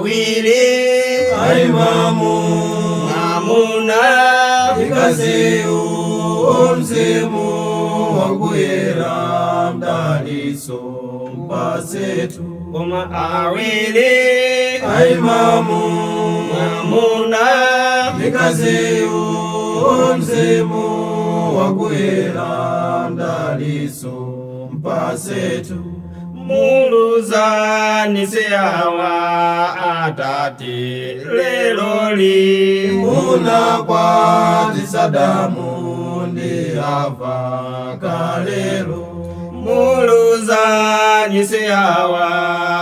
Awiri Aimamu mwamuna Mkaziyu mzimu wakuyera mdaliso mpasetu Koma awiri Aimamu mwamuna Mkaziyu mzimu wakuyera mdaliso mpasetu Muluzani siawa atate leloli Munakwatisa Adamu ndi Hava kalelo Muluzani siawa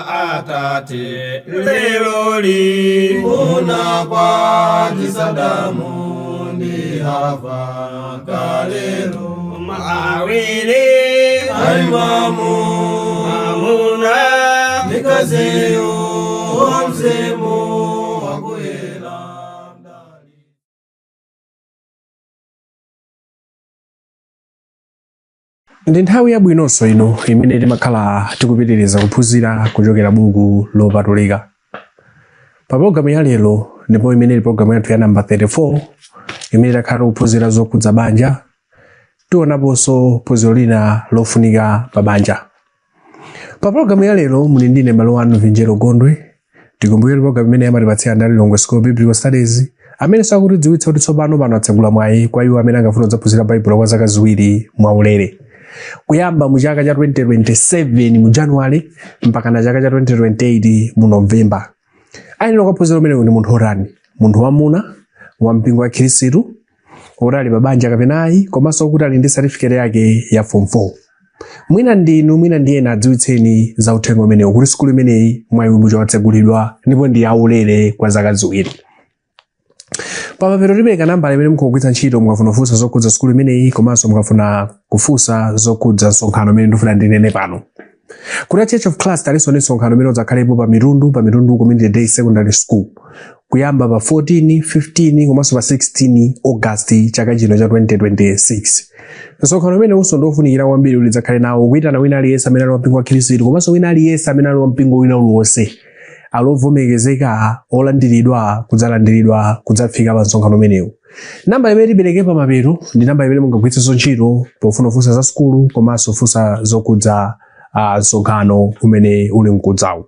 atate leloli Munakwatisa Adamu ndi Hava kalelo Awiri Aimamu mwamuna Mkaziyu mzimu wakuyera mdali Ndi nthawi yabwinonso ino imene timakhala tikupitiriza kuphunzira kuchokera buku lopatulika. Pa pologalamu ya lero ndipo imene ili pologalamu yathu ya namba 34 imene takhala tikuphunzira zokhudza banja, tionaponso phunziro lina lofunika pa banja. Pa pologalamu ya lero muli ndine m'bale wanu Vinjero Gondwe. Tikumbukire pologalamu imene amatipatsira ndi Lilongwe School of Biblical Studies, amene sakutidziwitsa kuti tsopano pano atsegula mwayi kwa iwo amene angafuna kudzaphunzira Baibulo kwa zaka ziwiri mwaulere, kuyamba mu chaka cha 2027 mu January mpaka na chaka cha 2028 mu November. Ayenera kukaphunzira umenewu ndi munthu otani? Munthu wamuna wa mpingo wa Khristu, oti ali pa banja kapena ayi, komanso kuti ali ndi certificate yake ya form 4. Mwina ndinu, mwina ndi ena, adziwitseni za uthenga umenewu kuti sukulu imeneyi mwayi uja watsegulidwa ndipo ndi yaulere kwa zaka ziwiri. Pamapeto tipereka nambala imene mukugwiritsa ntchito mukafuna kufunsa zokhudza sukulu imeneyi komanso mukafuna kufunsa zokhudza msonkhano umene ndifuna ndinene pano. Kuti Church of Christ alinso ndi msonkhano umene udzakhalepo pa Mitundu Community Day Secondary School kuyamba pa 14, 15 komanso pa 16 August chaka chino cha 2026. Msonkhano umene unso ndiofunikira kwambiri kuti tidzakhale nawo, kuyitana wina aliyense amene ali wampingo wa Khristu komanso wina aliyense amene ali wampingo wina uliwonse ali ovomekezeka, olandiridwa, kudzalandiridwa kudzafika pa msonkhano umenewu. Namba imene tipereke pa mapeto ndi namba imene mungagwiritsenso ntchito pofuna kufunsa za sukulu komanso kufunsa zokhudza msonkhano umene uli mkudzawu.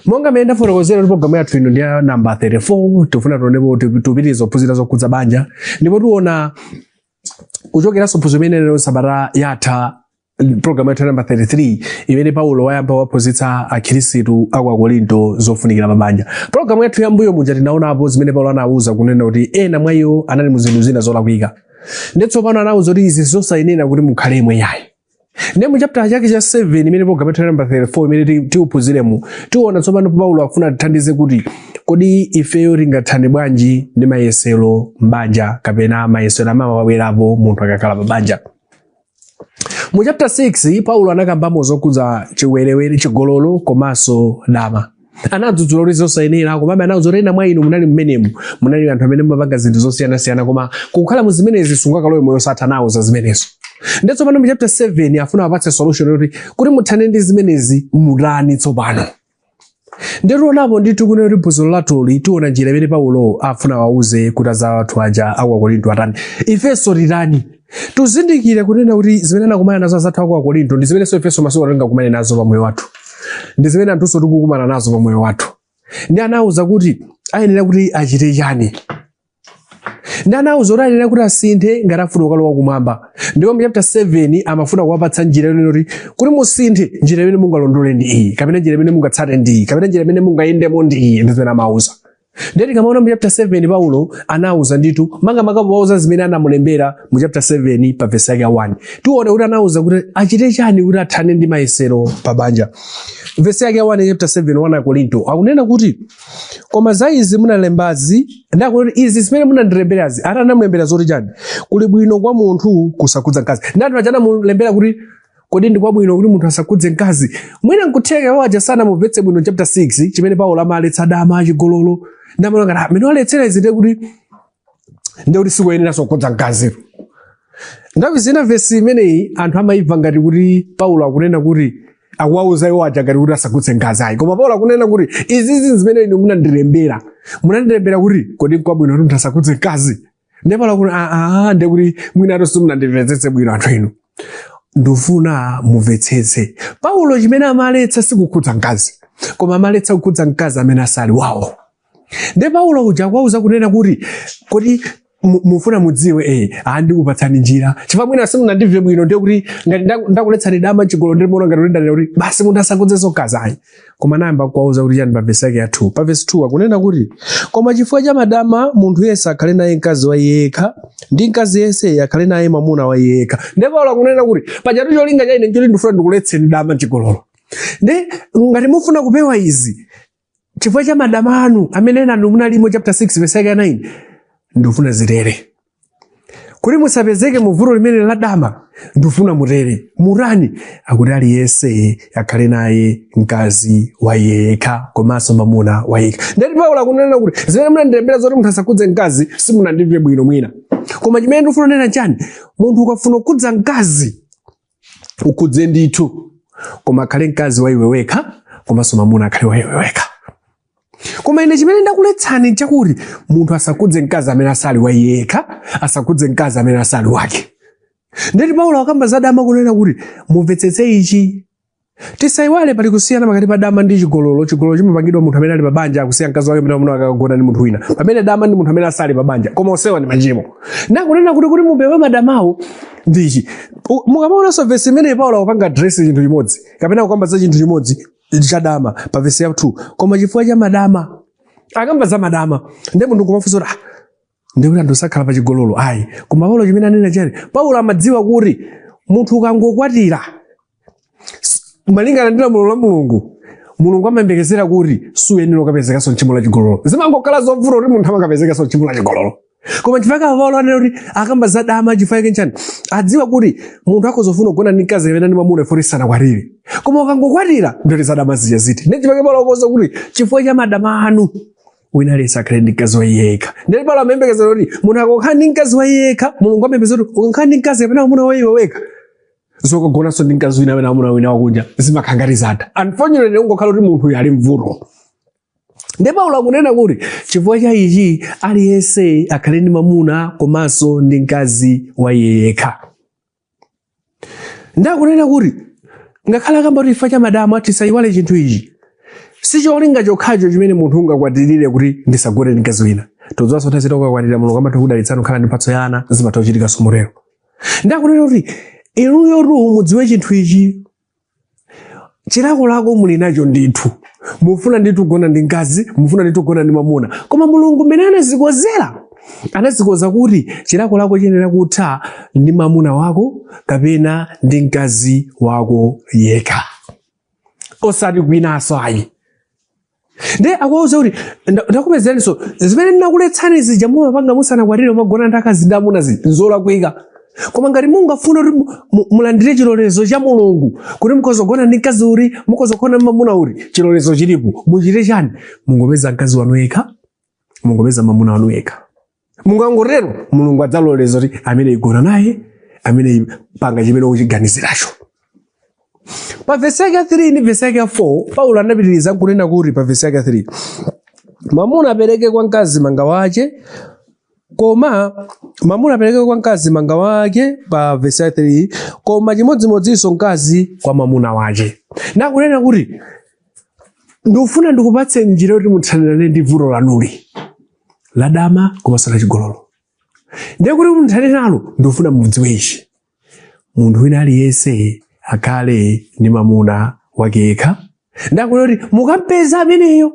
Monga mmene ndafotokozera kuti programu yathu ino ndi ya namba 34, tifuna tionepo tupitirize kuphunzira zokhudza banja, ndipo tiona kuchokeranso phunziro imene lero sabata yatha, programu yathu ya namba 33, imene Paulo wayamba waphunzitsa Akhristu aku Akorinto zofunikira pa banja. Programu yathu yambuyo muja tinaonapo zimene Paulo anawuza kunena kuti ena mwa iwo anali mu zinthu zina zolakwika, ndi tsopano anawuza kuti izi zosayenera kuti mukhalemo yayi. Ndiye mu chapter chake cha 7, imene programu yathu ya namba 34 imene tiuphunziremu, tiona tsopano Paulo akufuna tithandize kuti kodi ifeyo tingathane bwanji ndi mayesero m'banja kapena mayesero amene amabwerapo munthu akakhala pa banja. Mu chapter 6 Paulo anakambamo zokhudza chiwerewere, chigololo komanso dama. Anadzudzula kuti zosayenera, komabe anawuza kuti ena mwa inu munali mmenemu, munali anthu amene mumapanga zinthu zosiyanasiyana, koma kukhala mu zimenezi sungakalowe moyo osatha nawo za zimenezo. Ndiye tsopano mu chapter 7 afuna apatse solution yoti kuti muthane ndi zimenezi mutani tsopano. Ndiye tionapo ndithu kunena kuti phunziro lathuli tiona njira imene Paulo afuna wauze kuti azathu aja aku Akorinto atani, ifenso titani. Tuzindikire kunena kuti zimene anakumana nazo azathu aku Akorinto ndi zimenenso ifenso masiku ano tingakumane nazo pa moyo wathu, ndi zimene anthunso tikukumana nazo pa moyo wathu. Ndi anawuza kuti ayenera kuti achite chani, ndi anawuza kuti ayenera kuti asinthe ngati afuna kukalowa kumwamba. Ndipo mu chapter 7 amafuna kuwapatsa njira yonena kuti musinthe, njira imene mungalondole ndi iyi, kapena njira imene mungatsate ndi iyi, kapena njira imene mungayendemo ndi iyi, ndi zimene amawuza. Ndiye tikamaona mu chapter 7 Paulo anawuza ndithu makamaka powauza zimene anamulembera mu chapter 7 pa verse yake ya 1, tione kuti anawuza kuti achite chani kuti athane ndi mayesero pa banja. Verse yake ya 1 chapter 7 1 Korinto akunena kuti, "Koma za izi munalembazi," ndakuti izi zimene munandilemberazi, ati anamulembera zoti chani? Kuli bwino kwa munthu kusakhudza mkazi. Ndi anthu aja anamulembera kuti kodi ndi kwabwino kuti munthu asakhudze mkazi? Mwina nkutheka iwo aja sanamumvetse bwino chapter 6 chimene Paulo amaletsa dama, chigololo. Ndamona ngati amene waletsera izi ndiye kuti sikuyeneranso kukhudza mkazi. Nthawi zina vesi imeneyi anthu amayimva ngati kuti Paulo akunena kuti Akuwauza iwo aja ngati kuti asakhudze mkazi ayi, koma Paulo akunena kuti izizi zimene inu munandilembera, munandilembera kuti kodi nkwabwino kuti munthu asakhudze mkazi? Ndiye Paulo akuti aa, ndiye kuti mwinatu simunandimvetsetse bwino anthu inu. Ndifuna mumvetsetse, Paulo chimene amaletsa sikukhudza mkazi, koma amaletsa kukhudza mkazi amene asali wawo. Ndiye Paulo uja akuwauza kunena kuti kodi mufuna mudziwe, andikupatsani njira, chifukwa mwina simunandimve bwino. Ndiye kuti ngati ndakuletsani dama, chigololo, ndimaona ngati kuti ndanena kuti basi munthu asakhudzenso mkazi ayi. Koma anayamba kuwauza kuti chani pa vesi yake ya 2? Pa vesi 2 akunena kuti, koma chifukwa cha madama munthu yense akhale naye mkazi wa iye yekha, ndi mkazi yense akhale naye mwamuna wa iye yekha. Ndiye Paulo akunena kuti pajatu cholinga cha ine nchoti ndifuna ndikuletseni dama, chigololo. Ndi ngati mufuna kupewa izi chifukwa cha madama anu amene nanu munalimo, chapter 6 verse yake ya 9, ndifuna zitere kuti musapezeke mu vuto limene la dama. Ndifuna mutere murani? Akuti aliyense akhale naye mkazi wa yekha komanso mwamuna wa yekha. Ndati Paulo akunena kuti zimene munandilembera zoti munthu asakhudze mkazi, simunandimve bwino mwina, koma chimene ndifuna kunena chani? Munthu ukafuna kukhudza mkazi, ukhudze ndithu, koma akhale mkazi wa iwe wekha komanso mwamuna akhale wa iwe wekha. Koma ine chimene ndakuletsani nchakuti munthu asakhudze mkazi amene asali wa iye yekha, asakhudze mkazi amene asali wake. Ndeti Paulo akamba za dama kunena kuti mumvetsetse ichi. Tisayiwale, pali kusiyana pakati pa dama ndi chigololo. Chigololo chimapangidwa munthu amene ali pabanja akusiya mkazi wake amene mwamuna wake akagona ndi munthu wina, pamene dama ndi munthu amene asali pabanja. Koma onsewa ndi machimo. Ndakunena kuti mupewe madamawo ndichi. Mukamaonanso vesi imene Paulo akupanga address chinthu chimodzi kapena kukamba za chinthu chimodzi cha dama pa vesi ya 2, koma chifukwa cha madama, akamba za madama. Ndiye munthu kumafunsa kuti, ah, ndikuti anthu sakhala pa chigololo ayi. Koma Paulo chimene anena chani? Paulo amadziwa kuti munthu ukangokwatira, malingana ndi lamulo la Mulungu, Mulungu amayembekezera kuti suyenera ukapezekanso mchimo la chigololo. Zimangokhala zovuta kuti munthu amakapezekanso mchimo la chigololo. Koma chifukwa Paulo anena kuti akamba za dama chifukwa chake nchani? Adziwa kuti munthu akhozofuna kugona ndi mkazi kapena ndi mwamuna ifoti sanakwatire, koma ukangokwatira ndoti za dama zija ziti. Ndi chifukwa Paulo akuwuza kuti chifukwa cha madama anu wina aliyense akhale ndi mkazi wa iye yekha. Ndiye Paulo amayembekezera kuti munthu akakhala ndi mkazi wa iye yekha, Mulungu amayembekezera kuti ukakhala ndi mkazi kapena mwamuna wa iwe wekha, zokagonanso ndi mkazi wina kapena mwamuna wina wakunja zimakhala ngati zatha. Unfortunately, ungokhala kuti munthu uyu ali mvuto. Ndiye Paulo akunena kuti chifukwa cha ichi aliyense akhale ndi mwamuna komanso ndi mkazi wa iye yekha. Ndakunena kuti ngakhale akamba kuti chifukwa cha madama, tisayiwale chinthu ichi, si cholinga chokhacho chimene munthu ungakwatirire kuti ndisagone ndi mkazi wina. Todziwanso nthawi zina ukakwatira, Mulungu amatha kudalitsani kukhala ndi mphatso ya ana, zimatha kuchitikanso motero. Ndakunena kuti inuyotu mudziwe chinthu ichi, chilakolako muli nacho ndithu, mufuna ndithu kugona ndi mkazi, mufuna ndithu kugona ndi mwamuna, koma Mulungu mmene anazikozera, anazikoza kuti chilakolako chiyenera kutha ndi mwamuna wako kapena ndi mkazi wako yekha, osati kwinanso ayi. Ndiye akuwauza kuti ndakupezeranso zimene ndinakuletsani zija mumapanga musanakwatire, mumagona ndi akazi ndi amuna, zija nzolakwika. Koma ngati mungafuna kuti mulandire chilolezo cha Mulungu kuti mukhoza kugona ndi mkazi uri, mukhoza kugona ndi mwamuna uri, chilolezo chilipo, muchite chani? Mungopeza mkazi wanu yekha, mungopeza mwamuna wanu yekha. Mungangotero, Mulungu adzaloleza kuti amene igona naye, amene panga chimene ukuchiganiziracho. Pa vesi yake ya 3 ndi vesi yake ya 4, Paulo anapitiriza kunena kuti pa vesi yake ya 3, mwamuna apereke kwa mkazi manga wache, koma mwamuna apereke kwa mkazi manga wake pa vesi ya 3, koma chimodzimodzinso mkazi kwa mwamuna wache. Ndakunena kuti ndikufuna ndikupatse njira yoti muthanirane ndi vuto lanuli la dama komanso la chigololo. Ndiye kuti muthane nalo, ndikufuna mudziwe ichi: munthu wina aliyense akhale ndi mwamuna wake yekha. Ndakunena kuti mukampeza ameneyo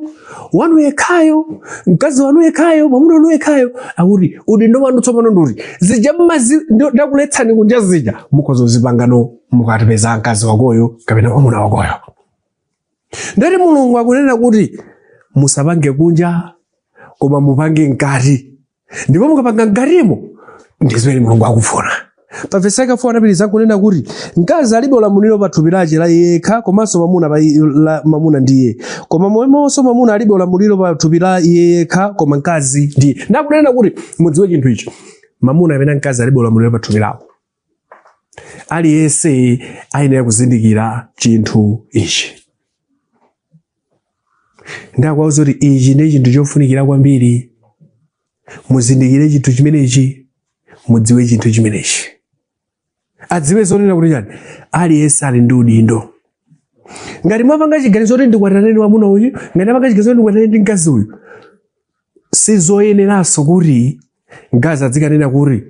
wanu yekhayo, mkazi wanu yekhayo, mwamuna wanu yekhayo, akuti udindo wanu tsopano nduti zija mmazi ndakuletsani kunja zija mukhoza kuzipangano mukatipeza mkazi wakoyo kapena mwamuna wakoyo. Ndati Mulungu akunena kuti musapange kunja, koma mupange mkati, ndipo mukapanga mkatimo ndi zimene Mulungu akufuna. Pa vesi yake 4 anapitiriza kunena kuti mkazi alibe ulamuliro pa thupi lache la yekha, komanso mwamuna pa la mwamuna ndiye, koma momwemonso mwamuna alibe ulamuliro pa thupi la iye yekha, koma mkazi ndiye. Ndakunena kuti mudziwe chinthu ichi, mwamuna kapena mkazi alibe ulamuliro pa thupi lawo. Aliyense ayenera kuzindikira chinthu ichi. Ndakuwauza kuti ichi ndi chinthu chofunikira kwambiri. Muzindikire chinthu chimenechi, mudziwe chinthu chimenechi. Adziwe zonena kuti chani, aliyense ali ndi udindo. Ngati mwapanga chiganizo kuti ndikwatirane ndi mwamuna uyu, ngati mwapanga chiganizo kuti ndikwatirane ndi mkazi uyu, sizoyeneranso kuti mkazi adzikanena kuti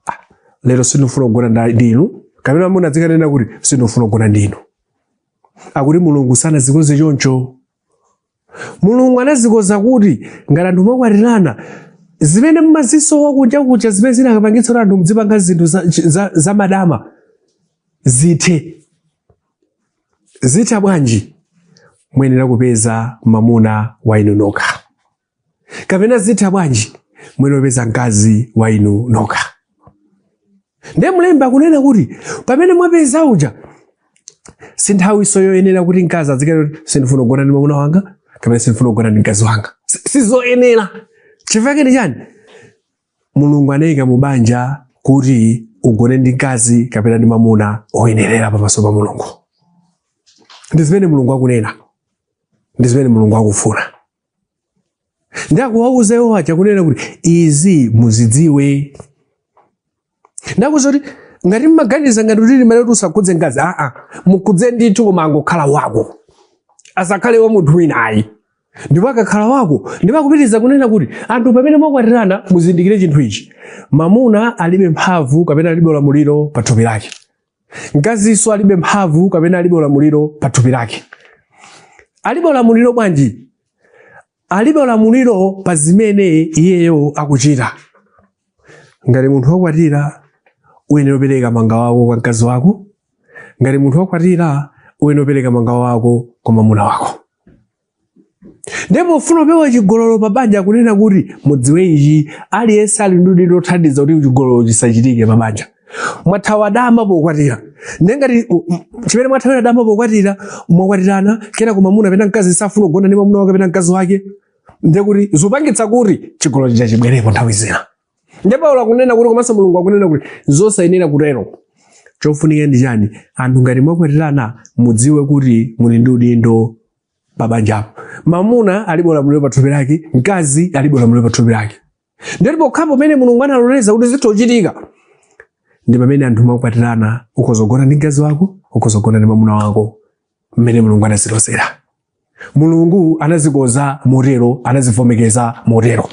ah, lero sindifuna kugona ndi inu, kapena mwamuna adzikanena kuti sindifuna kugona ndi inu. Akuti Mulungu sanazikonze choncho. Mulungu anazikoza kuti ngati anthu mwakwatirana, zimene mumazisowa kunja kuja, zimene zinakapangitsa kuti anthu mudzipanga zinthu za madama, zithe. Zitha bwanji? Muyenera kupeza mwamuna wa inu nokha. Kapena zitha bwanji? Muyenera kupeza mkazi wa inu nokha. Ndiye mlembi akunena kuti pamene mwapeza uja, si nthawinso yoyenera kuti mkazi adzikanena kuti sindifuna kugona ndi mwamuna wanga kapena sindifuna kugona ndi mkazi wanga. Sizoyenera. Chifukwa chake ndi chani? Mulungu anayika mu banja kuti ugone ndi mkazi kapena ndi mwamuna oyenerera pamaso pa Mulungu. Ndi zimene Mulungu akunena, ndi zimene Mulungu akufuna. Ndi akuwauza iwo aja kunena kuti izi muzidziwe. Ndakuuza kuti ngati mmaganiza ngati kuti limene kuti usakhudze mkazi, aa, mukhudze ndithu, koma angokhala wako, asakhale wa munthu wina ayi. Ndipo akakhala wako, ndipo akupitiriza kunena kuti anthu pamene mwakwatirana muzindikire chinthu ichi: mamuna alibe mphamvu kapena alibe ulamuliro pa thupi lake, mkazinso alibe mphamvu kapena alibe ulamuliro pa thupi lake. Alibe ulamuliro bwanji? Alibe ulamuliro pa zimene iyeyo akuchita. Ngati munthu wakwatira, uyenera kupereka mangawa ako kwa mkazi wako. Ngati munthu wakwatira, uyenera kupereka mangawa ako kwa mwamuna wako. Ndipo pofuna kupewa chigololo pa banja, kunena kuti mudziwe ichi, aliyense ali ndi udindo othandiza kuti chigololo chisachitike pa banja. Mwathawa dama pokwatira, ndiye ngati chimene mwathawira dama pokwatira, mwakwatirana, kenako mwamuna kapena mkazi safuna kugona ndi mwamuna wake kapena mkazi wake, ndiye kuti zupangitsa kuti chigololo chija chibwerepo nthawi zina. Ndiye Paulo akunena kuti, komanso Mulungu akunena kuti zosayenera kutero. Chofunika ndi chani? Anthu ngati mwakwatirana, mudziwe kuti muli ndi udindo pa banjapo. Mamuna alibe ulamuliro pa thupi lake, mkazi alibe ulamuliro pa thupi lake. Ndipo pokhapo pamene Mulungu analoleza kuti zitha kuchitika ndi pamene anthu mwakwatirana, ukhoza kugona ndi mkazi wako, ukhoza kugona ndi mwamuna wako, mmene Mulungu anazilozera. Mulungu anazikoza motero, anazivomekeza motero,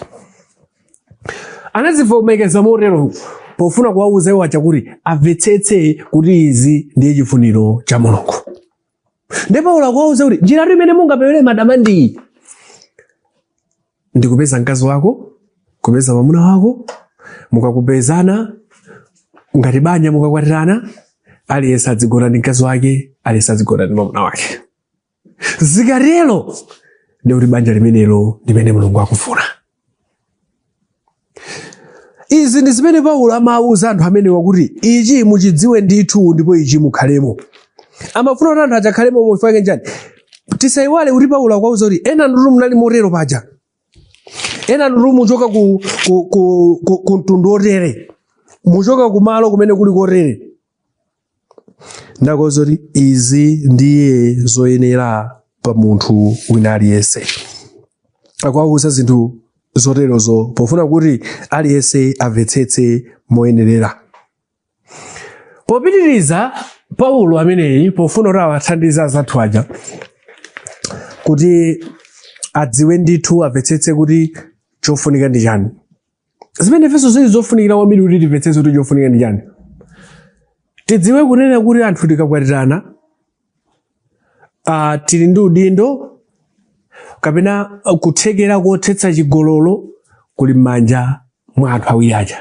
anazivomekeza motero pofuna kuwauza iwo aja kuti amvetsetse kuti izi ndiye chifuniro cha Mulungu. Ndipo Paulo akuwauza kuti njira imene mungapewere madama ndi ndikupeza mkazi wako, kupeza mwamuna wako. Mukakupezana ngati banja, mukakwatirana, aliyense adzigona ndi mkazi wake, aliyense adzigona ndi mwamuna wake. Zikatero ndi kuti banja limenelo limene Mulungu akufuna. Izi ndi zimene Paulo amawuza anthu amenewa kuti ichi muchidziwe ndithu, ndipo ichi mukhalemo. Amafuna kuti anthu ajakhalemo. Mufake njani? Tisayiwale kuti Paulo akuwauza kuti ena ndutu munali motero paja, ena ndutu muchoka ku mtundu otere, muchoka kumalo kumene kuli kotere. Ndakuwuza kuti izi ndiye zoyenera pa munthu wina aliyense. Akuwauza zinthu zoterozo pofuna kuti aliyense amvetsetse moyenerera. Popitiriza, Paulo ameneyi pofuna kuti awathandize azathu aja kuti adziwe ndithu, amvetsetse kuti chofunika ndi chani, zimene ifenso zili zofunikira kwambiri kuti timvetsetse kuti chofunika ndi chani, tidziwe kunena kuti anthu tikakwatirana, tili ndi udindo kapena kuthekera kothetsa chigololo kuli m'manja mwa anthu awiri aja.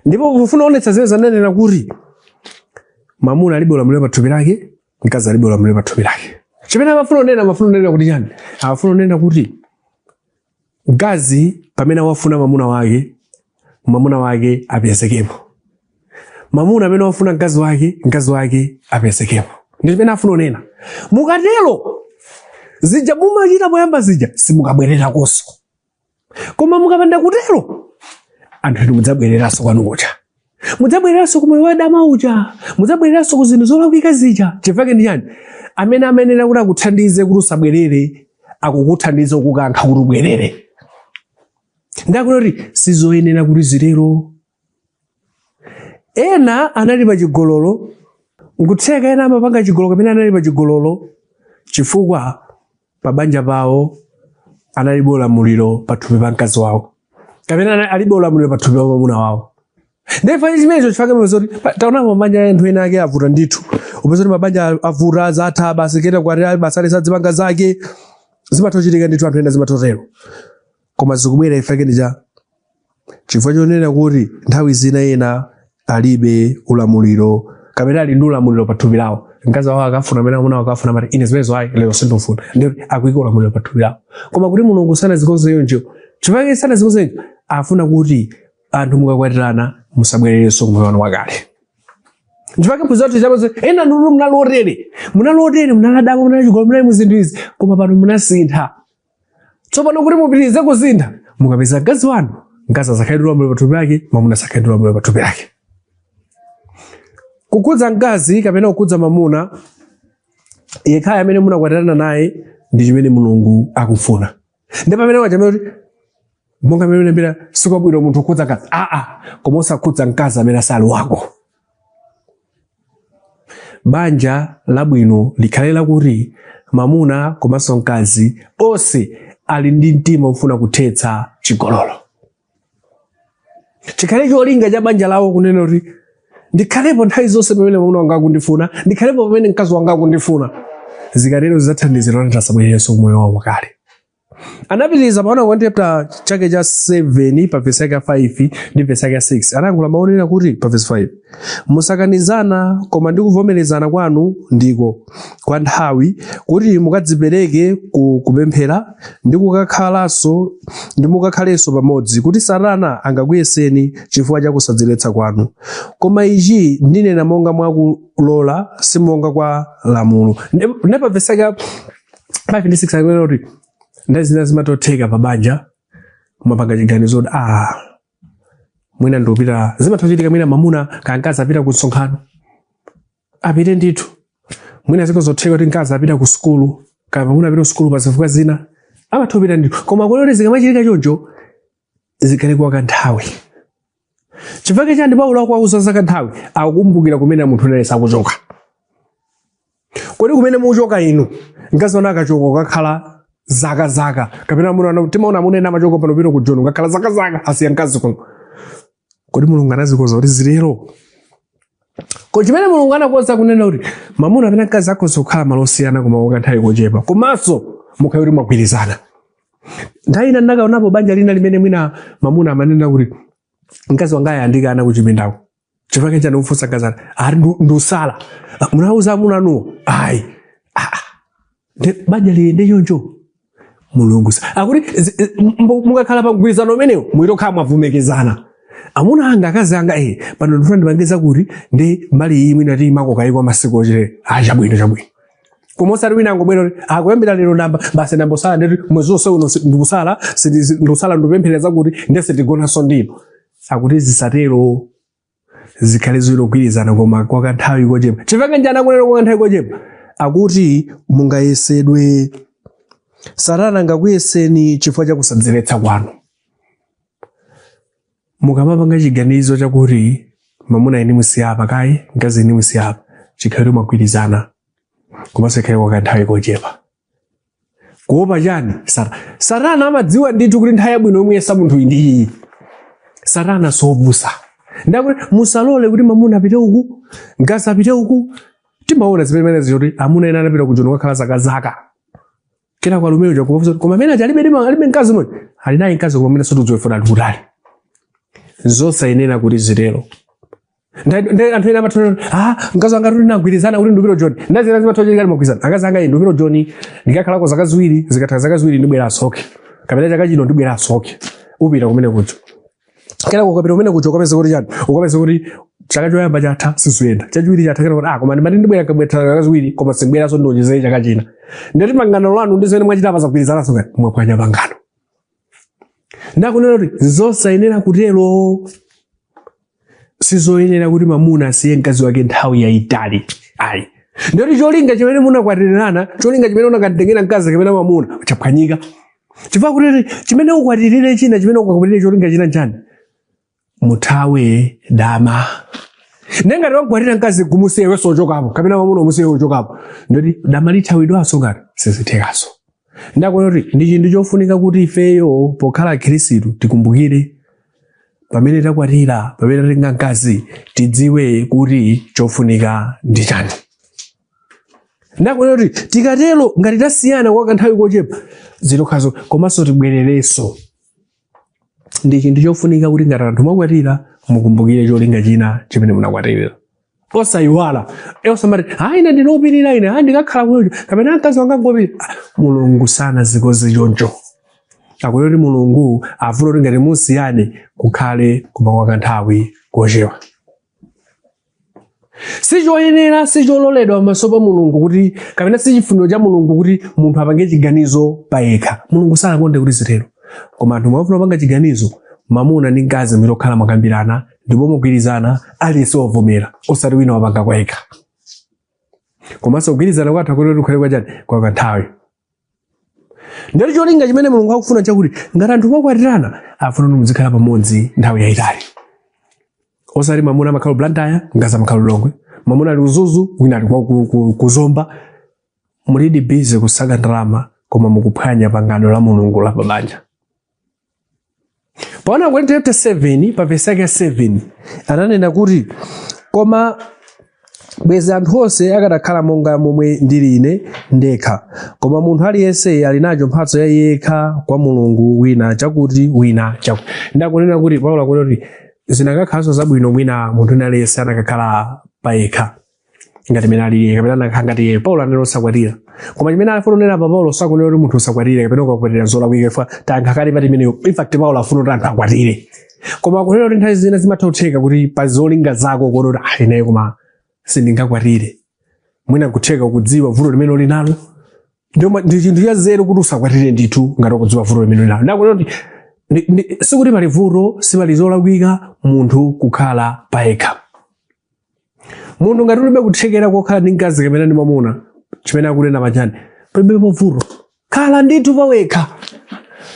Ndipo pofuna kuonetsa zimene zanenera kuti mwamuna alibe ulamuliro pa thupi lake, mkazi alibe ulamuliro pa thupi lake, chimene amafuna kunena kuti chani? Amafuna kunena kuti mkazi pamene wafuna mwamuna wake, mwamuna wake apezekepo; mwamuna amene wafuna mkazi wake, mkazi wake apezekepo. Ndi chimene afuna kunena. Mukatero, zija mumachita poyamba zija simukabwererakonso. Koma mukapanda kutero, anthu inu mudzabwereranso kwanu kuja. Mudzabwereranso ku moyo wadama uja, mudzabwereranso ku zinthu zolakwika zija. Chifukwa ndi chani? Amene amayenera kuti akuthandize kuti usabwerere, akukuthandiza kukankha kuti ubwerere. Ndakuti sizoyenera kuti zitero. Ena anali pa chigololo, nkutheka ena amapanga chigololo kapena anali pa chigololo chifukwa pa banja pawo analibe ulamuliro pathupi pa mkazi wawo, kapena alibe ulamuliro pathupi pa mwamuna wawo. Ndipo chimenecho chifukwa mupeza kuti taonapo mabanja anthu ena ake avuta ndithu. Upeza kuti mabanja avuta, zatha basi, keta kwati basi alisadzipanga zake, zimathochitika ndithu, anthu ena zimathotero. Koma zikubwera ifake ndi cha chifukwa chonena kuti nthawi zina ena alibe ulamuliro kapena ali ndi ulamuliro pa thupi lawo. Mkazi wawo akafuna, amene amuna akafuna, amati ine zimenezo ayi, lero sindifuna, ndiye akuyika ulamuliro pa thupi lawo. Koma kuti Mulungu sanazikonze choncho. Chifukwa sanazikonze choncho, afuna kuti anthu mukakwatirana musabwererenso kumoyo wanu wakale. Chifukwa mphunzitsi wathu chapazo ena ndulu munalotere, munalotere, munaladama, munachigolo, munali mu zinthu izi, koma pano munasintha. Tsopano kuti mupitirize kusintha, mukapeza mkazi wanu, mkazi asakhale ndi ulamuliro pa thupi lake, mwamuna asakhale ndi ulamuliro pa thupi lake. Kukhudza mkazi kapena kukhudza mwamuna yekhayo amene munakwatirana naye ndi chimene Mulungu akufuna. Ndi pamene wachamene kuti monga mmene unembera, sikwabwino munthu kukhudza mkazi, aa, koma osakhudza mkazi amene asali wako. Banja labwino likhale lakuti mwamuna komanso mkazi onse ali ndi mtima ofuna kuthetsa chigololo. Chikhale cholinga cha banja lawo kunena kuti ndikhalepo nthawi zonse pamene mwamuna wanga akundifuna, ndikhalepo pamene mkazi wanga akundifuna. Zikatero zidzathandizira kuti asabwererenso kumoyo wawo wakale. Anapitiriza pa 1 Korinto chapter chake cha 7 pa verse yake ya 5 ndi verse yake ya 6. Anayankhula mawu onena kuti pa verse 5, musakanizana, koma ndi kuvomerezana kwanu ndiko kwa nthawi, kuti mukadzipereke ku kupemphera ndi kukakhalanso ndi mukakhalenso pamodzi, kuti Satana angakuyeseni chifukwa cha kusadziletsa kwanu. Koma ichi ndinena monga mwakulola, si monga kwa lamulo. Ndi pa verse yake ya 5 ndi 6 akunena kuti nthawi zina zimatotheka pa banja, mwapanga chiganizo kuti mwina ndikupita, zimathochitika mwina mwamuna kaya mkazi apita ku msonkhano, apite ndithu. Mwina zikozotheka kuti mkazi apita ku sukulu kaya mwamuna apita ku sukulu pa zifukwa zina, amathopita ndithu. Koma kuti zikamachitika choncho zikhale kwa kanthawi. Chifukwa chani Paulo akuwauza za kanthawi? Akukumbukira kumene munthu naye sakuchoka. Kodi kumene mukuchoka inu, mkazi wanu akachoka kukakhala zaka zaka, kapena amuna anu, timaona amuna ena amachoka pano pita ku Joni kukakhala zaka zaka, asiya mkazi kuno. Kodi Mulungu anazikonza kuti zilero? Kodi chimene Mulungu anakonza kunena kuti mwamuna amene mkazi akhoza kukhala malo osiyana koma kwa kanthawi kochepa, komanso mukhale kuti mwagwirizana. Nthawi ina ndakaonapo banja lina limene mwina mwamuna amanena kuti mkazi wanga ayandikana kuchipindako. Chifukwa chani kufunsa mkazi ati, ari ndusala. Munauza amuna anuwo? Ayi. Banja liyende choncho. Mulungu akuti mukakhala pa mgwirizano umenewo muitokhala mwavomerezana. Amuna anga, akazi anga, pano ndifuna ndipange zakuti ndi mbali iyi mwina tiyimako kayi kwa masiku ochere. Chabwino, chabwino. Koma osati wina angobwera kuti akuyambira lero namba basi ndambosala, ndeti mwezi wonse uno ndikusala, ndikusala, ndikupempherera zakuti ndese tigonanso ndino. Akuti zisatero, zikhale zilogwirizana koma kwa kanthawi kochepa. Chifukwa chani akunena kwa kanthawi kochepa? Akuti mungayesedwe, Satana angakuyeseni chifukwa cha kusadziletsa kwanu. Mukamapanga chiganizo chakuti mwamuna ine musiya apa kayi, mkazi ine musiya apa, chikhale mwagwirizana komanso ikhale kwa kanthawi kochepa. Kuopa chani? Satana amadziwa ndithu kuti nthawi yabwino yomuyesa munthu iyi ndi iyi. Satana sopusa. Ndakuti musalole kuti mwamuna apite uku, mkazi apite uku. Timaona zimene zoti amuna ena anapita ku Joni kukakhala zaka zaka. Kena kwa lumeo cha kufusa, koma amene aja alibe mkazi mwe. Ali naye mkazi koma amene sotudziwe funa ali kutali. Zosayenera kuti zitero. Ndi anthu ena amathola, mkazi wanga tuli nagwirizana kuti ndipite Joni. Ndazi lazima mathola chikali magwirizana. Akazi anga ndipite Joni, ndikakhalako zaka ziwiri, zikatha zaka ziwiri ndibweranso, okay. Kapena chaka chino ndibweranso, okay. Upita kumene kucho. Kena ukapita kumene kucho ukapeza kuti chani? Ukapeza kuti chaka choyamba chatha sizuyenda. Chachiwiri chatha kena kuti koma ndimati ndibwera kabwera zaka ziwiri koma sindibweranso ndionjezere chaka china. Ndati pangano lanu ndi zimene mwachita apa zagwirizananso kani? Mwaphwanya pangano. Ndakunena kuti zosayenera kutero. Sizoyenera kuti mamuna asiye mkazi wake nthawi yayitali, ayi. Ndiyoti cholinga chimene munakwatirirana, cholinga chimene unakatengera mkazi kapena mamuna chaphwanyika, chifukwa kuti chimene ukwatirire china, chimene ukakwatirire cholinga china nchani? Muthawe dama. Nengati wakwatira mkazi kumusiya iwenso uchokapo, kapena mamuna umusiye uchokapo, ndoti dama lithawidwanso ngati sizithekaso. Ndakuona kuti ndi chinthu chofunika kuti ifeyo pokhala Khristu tikumbukire pamene takwatira, pamene tatenga mkazi, tidziwe kuti chofunika ndi chani. Ndakuona kuti tikatero, ngati tasiyana kwa kanthawi kochepa, zitokhazo, komanso tibwererenso. Ndi chinthu chofunika kuti ngati anthu mwakwatira, mukumbukire cholinga china chimene munakwatirira, osayiwala. Osamati, "Hayi, ine ndinopirira, ine hayi ndikakhala kuyocho," kapena, "Mkazi wanga ngopirira." Ah, Mulungu sanazikoze choncho. Akuti kuti Mulungu afuna kuti ngati musiyane, kukhale koma kwa kanthawi kochepa. Sichoyenera, sichololedwa pamaso pa Mulungu kuti, kapena sichifuniro cha Mulungu kuti munthu apange chiganizo payekha. Mulungu sanakonde kuti zitero. Koma anthu mwafuna kupanga chiganizo, mamuna ndi mkazi, mutokhala mwakambirana ndipo mugwirizana, aliyense wavomera, osati wina wapanga kwa yekha. Komanso kugwirizana kwathu akuti kukhale kwachani? Kwa kanthawi. Ndati cholinga chimene Mulungu akufuna chakuti ngati anthu mwakwatirana, afuna kuti muzikhala pamodzi nthawi yayitali, osati mwamuna amakhala Blantyre, mkazi amakhala Lilongwe, mwamuna ali kuZuzu, wina ali kuZomba. Mulidi busy kusaka ndalama, koma mukuphwanya pangano la Mulungu la pabanja. Pa 1 Korinto chapter 7, pa verse yake ya 7, ananena kuti, "Koma bwezi anthu onse akadakhala monga momwe ndili ine ndekha. Koma munthu aliyense ali nacho mphatso ya yekha kwa Mulungu, wina chakuti, wina chakuti." Ndakunena kuti Paulo akunena kuti zinakakhalanso zabwino mwina munthu wina aliyense anakakhala payekha ngati mene alili, kapena anakhala ngati iye Paulo anene osakwatira. Koma chimene afuna kunena pa, Paulo sakunena kuti munthu usakwatire kapena ukakwatira zolakwika. Ifa tayankha kale pati imeneyo. In fact, Paulo afuna kuti anthu akwatire, koma akunena kuti nthawi zina zimatha kutheka kuti pa zolinga zako kuona kuti, "Ah, ineyo koma sindingakwatire." Mwina kutheka kudziwa vuto limene uli nalo, ndi chinthu cha nzeru kuti usakwatire ndithu ngati ukudziwa vuto limene uli nalo. Ndakunena kuti sikuti pali vuto, sipali zolakwika munthu kukhala payekha. Munthu ngati ulibe kuthekera kokhala ndi mkazi kapena ndi mwamuna, chimene akunena pachani, palibepo vuto, khala ndithu pawekha.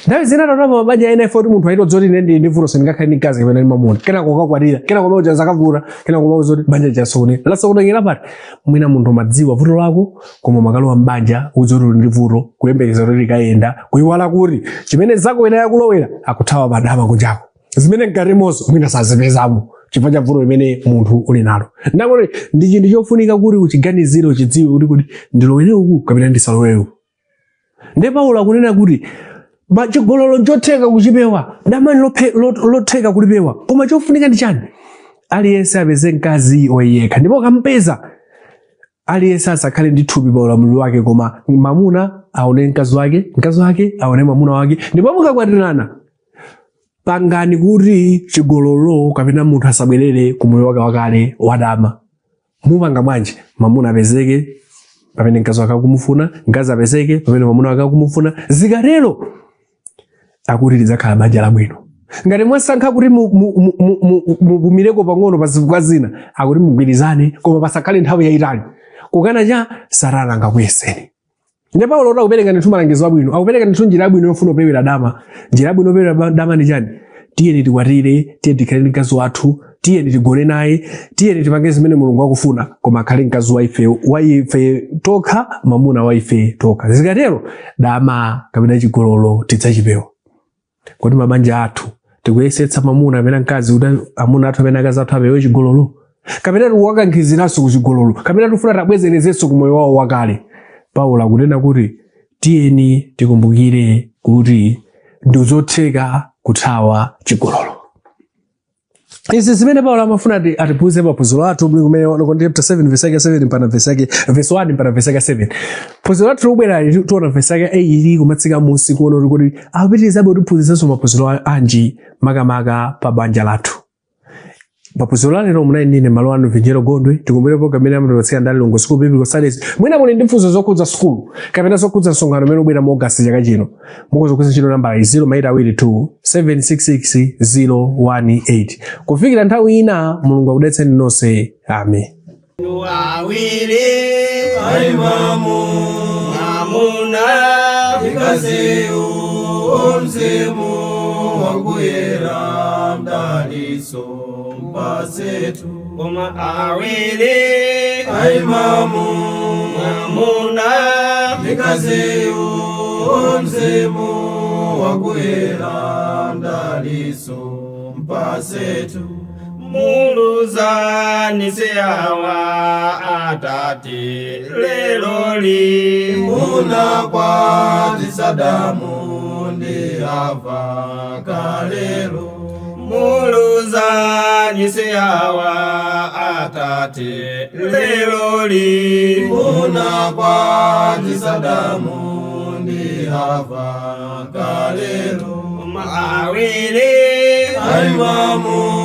Nthawi zina taona mabanja ena ifo kuti munthu aitodziwa kuti ine ndili ndi vuto, sindingakhale ndi mkazi kapena ndi mwamuna, kenako ukakwatira, kenako mauja zakavuta, kenako mauza kuti banja chasokonekera. Lasokonekera pati? Mwina munthu umadziwa vuto lako, koma makalowa mbanja udziwa kuti uli ndi vuto, kuyembekeza kuti likayenda, kuyiwala kuti chimene zako ina yakulowera akuthawa padama kunjako, zimene mkatimozo mwina sazipezamo chifukwa cha vuto limene munthu uli nalo. Ndakuti ndi chinthu chofunika kuti uchiganizire, uchidziwe kuti ndilowere uku kapena ndisalowere uku. Ndiye Paulo akunena kuti chigololo nchotheka kuchipewa, dama lotheka kulipewa, koma chofunika ndi chani? Aliyense apeze mkazi woyekha, ndipo akampeza, aliyense asakhale ndi thupi pa ulamuliro wake, koma mamuna aone mkazi wake, mkazi wake aone mwamuna wake. Ndipo mukakwatirana, pangani kuti chigololo kapena munthu asabwerere ku moyo wake wakale wadama. Mupanga bwanji? Mamuna apezeke pamene mkazi wake akumufuna, mkazi apezeke pamene mwamuna wake akumufuna. Zikatero akuti lidzakhala banja labwino. Ngati mwasankha kuti mupumireko pang'ono pa zifukwa zina, akuti mugwirizane, koma pasakhale nthawi yayitali, kukana cha Satana angakuyeseni. Ndiye Paulo akupereka ndithu malangizo abwino, akupereka ndithu njira yabwino yofuna kupewera dama. Njira yabwino yopewera dama ndi chani? Tiyeni tikwatire, tiyeni tikhale ndi mkazi wathu, tiyeni tigone naye, tiyeni tipange zimene Mulungu akufuna, koma akhale mkazi wa ife, wa ife tokha, mwamuna wa ife tokha. Zikatero dama kapena chigololo tidzachipewa. Kodi mabanja athu tikuyesetsa mwamuna kapena mkazi kuti amuna athu kapena akazi athu apewe chigololo, kapena tikuwakankhiziranso ku chigololo, kapena tikufuna tabwezerezenso ku moyo wawo wakale? Paulo akunena kuti tiyeni tikumbukire kuti ndi zotheka kuthawa chigololo. Izi zimene Paulo amafuna atiphunzitse pa phunziro lathu muli kumene 1 Korinto chapter 7, verse yake 7 mpaka verse yake, verse 1 mpaka verse yake 7. Phunziro lathu likubwera tiona verse yake 8 kumatsika munsi, kuona kuti akupitirizabe kutiphunzitsanso maphunziro anji makamaka pa banja lathu. Paphunziro la lero munali ndine malo anu Vinjero Gondwe. Tikumbukire program imene amatipatsira ndi Lilongwe School Biblical Studies. Mwina muli ndi mfunso zokhudza sukulu kapena zokhudza msonkhano umene ubwera mu August chaka chino, mukhoza kugwiritsa ntchito nambala 0 2 766 018. Kufikira nthawi ina, Mulungu akudalitseni nonse. Amen. Awiri. Aimamu. Mwamuna. Ikaziyu mzimu wakuyera mdaliso mpasetu. Koma awiri. Aimamu. Mwamuna. Ikaziyu mzimu wakuyera mdaliso mpasetu. Muluzani siyawa atate leloli. Muna kwa Sadamu ndi Hava kalelo. Muluzani siyawa atate leloli. Muna kwa Sadamu ndi Hava kalelo. Awiri. Aimamu.